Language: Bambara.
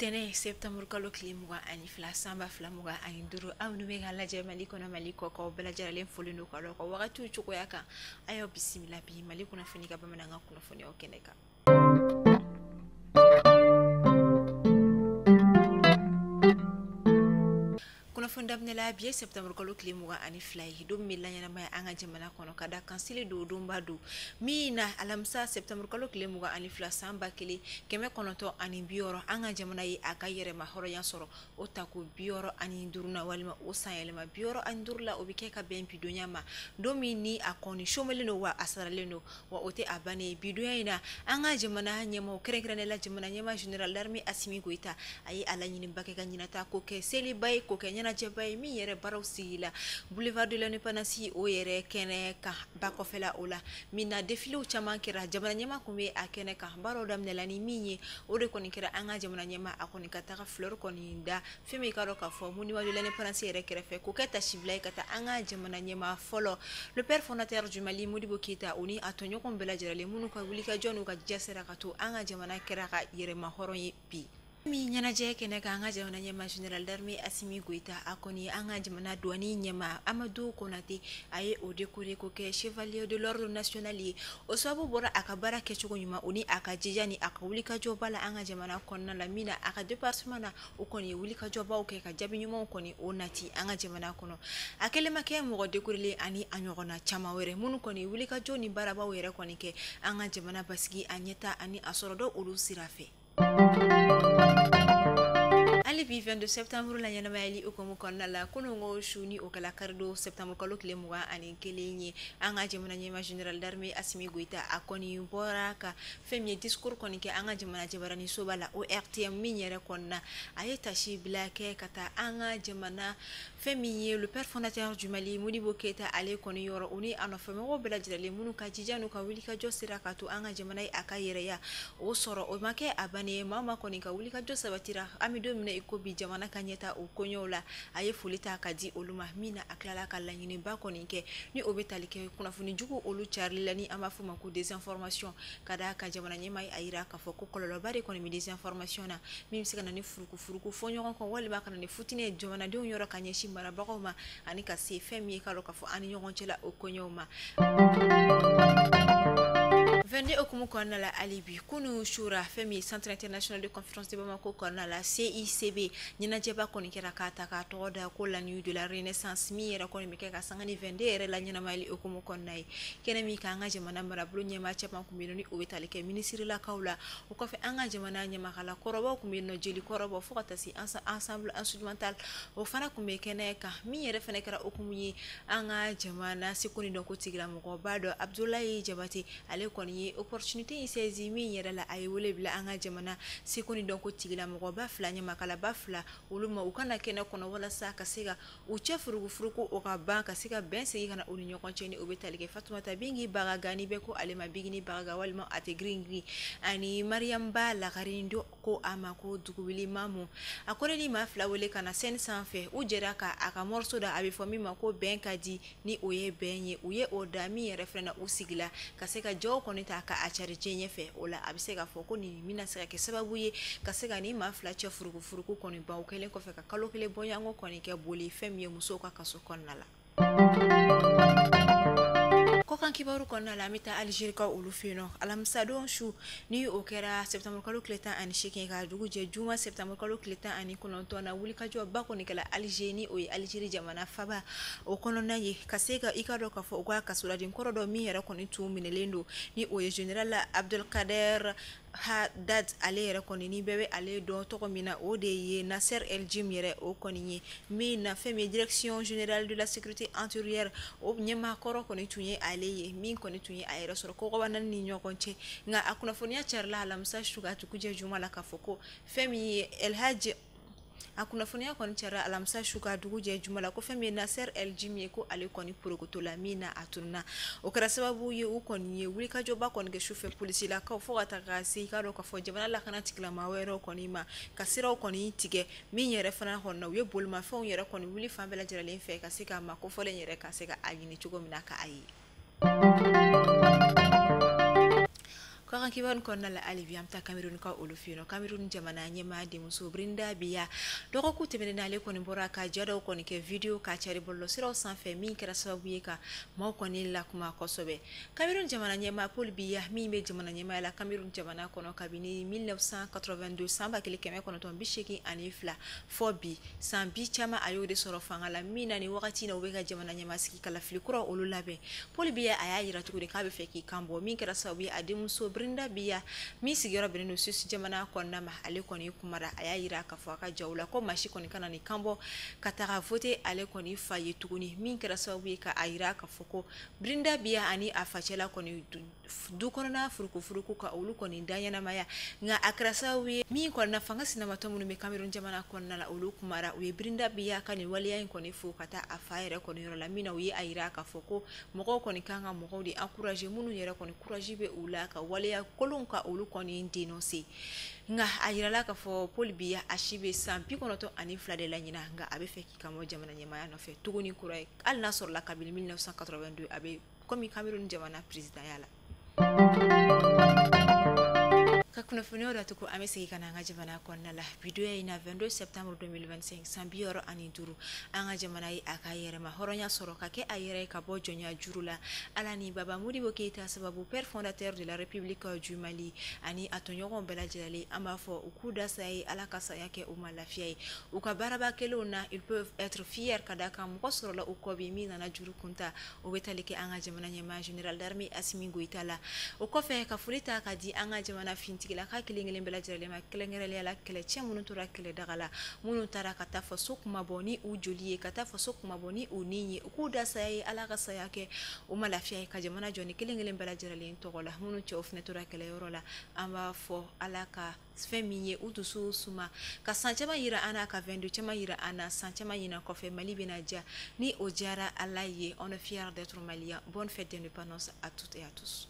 Tɛnɛ septembre kalo tile 22 san 2025, aw minnu bɛ ka lajɛ Mali kɔnɔ, Mali kɔkan, bɛɛ lajɛlen foli don ka ka wagatiw cogoya kan. A y'aw bisimila bi Mali kunnafoni ka bamanankan kunnafoniyaw kɛnɛ kan. Kunnafoni daminɛ la, bi ye septembre kalo tile 22 ye, don min bɛ laɲɛnamaya an ka jamana kɔnɔ ka da kan seli don, donba don min na alamisa septembre kalo tile 22 san 1960, an ka jamana ye a ka yɛrɛma hɔrɔnya sɔrɔ. O tako 65 na, walima o san yɛlɛma 65 la, o bɛ kɛ ka bɛn bidonya ma, don min ni a kɔni somelen don wa a saralen don, wa o tɛ a bannen. Bidonya in na, an ka jamana ɲɛmaaw, kɛrɛnkɛrɛnnenya la jamana ɲɛmaa général d'armée Assimi Goïta, a ye a laɲiniba kɛ ka ɲinata ko kɛ seliba ye, ko kɛ ɲɛnajɛba ye, min yɛrɛ baaraw sigi la boulevard de l'Indépendance, o yɛrɛ kɛnɛ kan ba kɔfɛla o la, min na défiléw caman kɛra. Jamana ɲɛmaa kun bɛ a kɛnɛ kan. Baaraw daminɛla ni min ye, o de kɔni kɛra an ka jamana ɲɛmaa a kɔni ka taga fleur kɔni da fɛn min ka dɔn k'a fɔ monument de l'Indépendance yɛrɛ kɛrɛfɛ, k'o kɛ tasibila ye ka taa an ka jamana ɲɛmaa fɔlɔ, le père fondateur du Mali, Modibo Keïta, o ni a tɔɲɔgɔnw bɛɛ lajɛlen minnu ka wulikajɔ n'u ka jija sera ka to an ka jamana kɛra ka yɛrɛma hɔrɔn ye bi. Min ɲɛnajɛ kɛnɛ kan, an ka jamana ɲɛmaa général d'armée Assimi Goïta, a kɔni an ka jamana douane ɲɛmaa Amadou Konaté, a ye o décoré ko kɛ chevalier de l'ordre national ye. O sababu bɔra a ka baara kɛcogo ɲuman, o ni a ka jija ni a ka wulikajɔba la an ka jamana kɔnɔna la, min na a ka département na, o kɔni ye wulikajɔbaw kɛ ka jaabi ɲumanw kɔni o nati an ka jamana kɔnɔ. A kɛlen ma kɛ mɔgɔ décoré ani a ɲɔgɔnna caman wɛrɛ minnu kɔni wulikajɔ ni baarabaw yɛrɛ kɔni kɛ an ka jamana basigi, a ɲɛta ani a sɔrɔdɔ olu sira fɛ. Hali bi, 22 septembre la ɲɛnamayali hukumu kɔnɔna la, kununko su ni o kɛla karidon septembre kalo tile 21 ye, an ka jamana ɲɛmaa général d'armée Assimi Goïta, a kɔni bɔra ka fɛn min ye discours kɔni kɛ an ka jamana jabarani soba la, ORTM, min yɛrɛ kɔnɔna a ye tasi bila kɛ ka taa an ka jamana fɛn min ye le père fondateur du Mali, Modibo Keïta, ale kɔni yɔrɔ, o ni a nɔfɛmɔgɔw bɛɛ lajɛlen minnu ka jija n'u ka wulikajɔ sera ka to an ka jamana ye a ka yɛrɛya o sɔrɔ. O ma kɛ a bannen ye, maa ma kɔni ka wulikajɔ sabatira, an bɛ don min na i ko bi, jamana ka ɲɛta o koɲɛw la, a ye foli ta ka di olu ma. Min na a tilala ka laɲiniba kɔni kɛ ni o bɛ tali kɛ kunnafoni jugu olu carili la, ni an b'a fɔ o ma ko désinformation, ka d'a kan jamana ɲɛmaa ye a yira k'a fɔ ko kɔlɔlɔba de kɔni bɛ désinformation na, min bɛ se ka na ni furukufuruku fɔ ɲɔgɔn kɔ, walima ka na ni futinɛ ye jamanadenw yɔrɔ ka ɲɛsin marabagaw ma, ani ka se fɛn min ye k'a dɔn k'a fɔ an ni ɲɔgɔn cɛla o koɲɛw ma. 22 hukumu kɔnɔna la, hali bi, kunu sura, fɛn min ye Centre international de conférence de Bamako kɔnɔna la, CICB, ɲɛnajɛba kɔni kɛra k'a ta k'a tɔgɔ da ko la nuit de la renaissance, min yɛrɛ kɔni bɛ kɛ ka sanga ni 22 yɛrɛ la ɲɛnamayali hukumu kɔnɔna ye. Kɛnɛ min kan, an ka jamana marabolo ɲɛmaa caman kun bɛ yen nɔ, ni o bɛ tali kɛ minisirilakaw la. O kɔfɛ, an ka jamana ɲamakala kɔrɔbaw kun bɛ yen nɔ, jeli kɔrɔbaw, fo ka taa se ensemble instrumental, o fana kun bɛ kɛnɛ kan. Min yɛrɛ fana kɛra hukumu ye, an ka jamana seko ni dɔnko tigilamɔgɔba dɔ, Abdoulaye Diabaté, ale kɔni ye opportunité in saisi, min yɛrɛ la a ye wele bila an ka jamana seko ni dɔnko tigilamɔgɔba fila, ɲamakalaba fila, olu ma u kana kɛnɛ kɔnɔ walasa ka se ka u cɛ furukufuruku o ka ban, ka se ka bɛn segin ka na u ni ɲɔgɔn cɛ, ni o bɛ tali kɛ Fatumata Bingi Bagaga, ni bɛɛ ko ale ma Bigini Bagaga walima a tɛ girin girin, ani Mariam Ba Lakarin do ko a ma ko Duguwuli Mamu. A ko ni maa fila wele ka na scène sanfɛ, u jɛra ka a ka morceau da, a bɛ fɔ min ma ko Bɛn ka di, ni o ye bɛn ye, u ye o da. Min yɛrɛ fana na, u sigila ka se ka jaw kɔni ta ka a cari diɲɛ ɲɛfɛ. O la, a bɛ se k'a fɔ ko nin bɛna se ka kɛ sababu ye ka se ka nin maa fila cɛ furukufuruku kɔni ban, o kɛlen kɔfɛ ka kalo kelen bɔɲɔgɔnko kɔni kɛ boli fɛn min ye musow ka kaso kɔnɔna la. Kɔkan kibaru kɔnɔna la, an bɛ taa Alizeri ka olu fɛ yen nɔ. Alamisadon su ni o kɛra septembre kalo tile 18 ka dugu jɛ juma septembre kalo tile 19 na, wulikajɔ ba kɔni kɛla Alize, ni o ye Alizeri jamana faba o kɔnɔna ye, ka se ka i ka dɔn k'a fɔ u ka kasoladen kɔrɔ dɔ min yɛrɛ kɔni tun minɛlen don, ni o ye général Abdelkader Haddad, ale yɛrɛ kɔni ni bɛɛ bɛ ale dɔn tɔgɔ min na, o de ye Nasser El Jim yɛrɛ o kɔni ye, min na fɛn min ye direction générale de la sécurité intérieure o ɲɛmaa kɔrɔ kɔni tun ye ale ye, min kɔni tun ye a yɛrɛ sɔrɔ kɔgɔba naani ni ɲɔgɔn cɛ. Nka a kunnafoniya carila alamisa su ka dugujɛ juma la k'a fɔ ko fɛn min ye El Hadj, a kunnafoniya kɔni cayara alamisa su ka dugu jɛ juma la ko fɛn min ye Nasser El Jim ye, ko ale kɔni porokoto la, min na a tununna. O kɛra sababu ye, u kɔni ye wulikajɔba kɔni kɛ sufɛ, polisilakaw, fo ka taga se i k'a dɔn k'a fɔ jamana lakana tigilamaa wɛrɛw kɔni ma, ka siraw kɔni tigɛ, min yɛrɛ fana kɔni na u ye bolimafɛnw yɛrɛ kɔni wuli fan bɛɛ lajɛlen fɛ ka se ka maa kofɔlen yɛrɛ ka se ka a ɲini cogo min na ka a ye. Kɔkan kibaru kɔnɔna la, hali bi an bɛ taa Cameroun ka olu fɛ yen nɔ. Cameroun jamana ɲɛmaa denmuso Brenda Biya, dɔgɔkun tɛmɛnen, ale kɔni bɔra ka ja dɔw kɔni kɛ vidéo ka cari bɔlɔlɔsiraw sanfɛ, min kɛra sababu ye ka maaw kɔni lakuma kosɛbɛ. Cameroun jamana ɲɛmaa Paul Biya, min bɛ jamana ɲɛmaaya la Cameroun jamana kɔnɔ kabini 1982, san 1982 fɔ bi, san bi caman a y'o de sɔrɔ fanga la, min na ni wagati na u bɛ ka jamana ɲɛmaa sigi kalafili kura olu labɛn. Paul Biya a y'a yira tuguni k'a bɛ fɛ k'i kan bɔ, min kɛra sababu ye a denmuso Brenda Biya, min sigiyɔrɔ bɛnnen don Suisse jamana kɔnɔna ma, ale kɔni kumara. A y'a yira k'a fɔ a ka jaw la ko maa si kɔni kana nin kan bɔ ka taga voter ale kɔni fa ye tuguni, min kɛra sababu ye ka a yira k'a fɔ ko Brenda Biya ani a facɛla kɔni du kɔnɔna furukufuruku ka olu kɔni da ɲɛnamaya. Nka a kɛra sababu ye min kɔni na, fanga sinamatɔ minnu bɛ Cameroun jamana kɔnɔna la, olu kumara. U ye Brenda Biya ka nin waleya in kɔni fo ka taa a fa yɛrɛ kɔni yɔrɔ la, min na u ye a yira k'a fɔ ko mɔgɔw kɔni kan ka mɔgɔw de encourager minnu yɛrɛ kɔni courage bɛ u la ka waleya kolonw ka olu kɔni dénoncer. Nka a yirala k'a fɔ Paul Biya a si bɛ san 92 de la ɲina, nka a bɛ fɛ k'i kan bɔ jamana ɲɛmaaya nɔfɛ tuguni kura ye, hali n'a sɔrɔla kabini 1982 a bɛ komi Cameroun jamana présidentya la. Ka kunnafoniyaw datugu, an bɛ segin ka na an ka jamana kɔnɔna la. Bidonya in na, 22 septembre 2025, san 65, an ka jamana ye a ka yɛrɛma hɔrɔnya sɔrɔ ka kɛ a yɛrɛ ye ka bɔ jɔnya juru la. Ala ni Baba Modibo Keyita sababu, père fondateur de la République du Mali, ani a tɔɲɔgɔnw bɛɛ lajɛlen, an b'a fɔ u k'u da saya ye, Ala ka saya kɛ u ma lafiya ye. U ka baaraba kɛlenw na, ils peuvent être fiers, ka da kan mɔgɔ sɔrɔla u kɔ bi min nana juru kunta. O bɛ tali kɛ an ka jamana ɲɛmaa général d'armée Assimi Goïta la. O kɔfɛ, ka foli ta ka di an ka jamana fintigilaka kelen kelen bɛɛ lajɛlen ma, kɛrɛnkɛrɛnnenya la kɛlɛcɛ minnu tora kɛlɛdaga la, minnu taara ka taa faso kuma bɔ ni u joli ye, ka taa faso kuma bɔ ni u ni ye. U k'u da saya ye, Ala ka saya kɛ u ma lafiya ye, ka jamana jɔ ni kelen kelen bɛɛ lajɛlen tɔgɔ la. Minnu cɛw fana tora kɛlɛyɔrɔ la, an b'a fɔ Ala ka fɛn min ye u dusu suma, ka san caman yira an na, ka 22 caman yira an na. San caman ɲinan kɔfɛ, Mali bɛna diya ni o diyara Ala ye. On est fiers d'être malien. Bonne fête d'indépendance à toutes et à tous.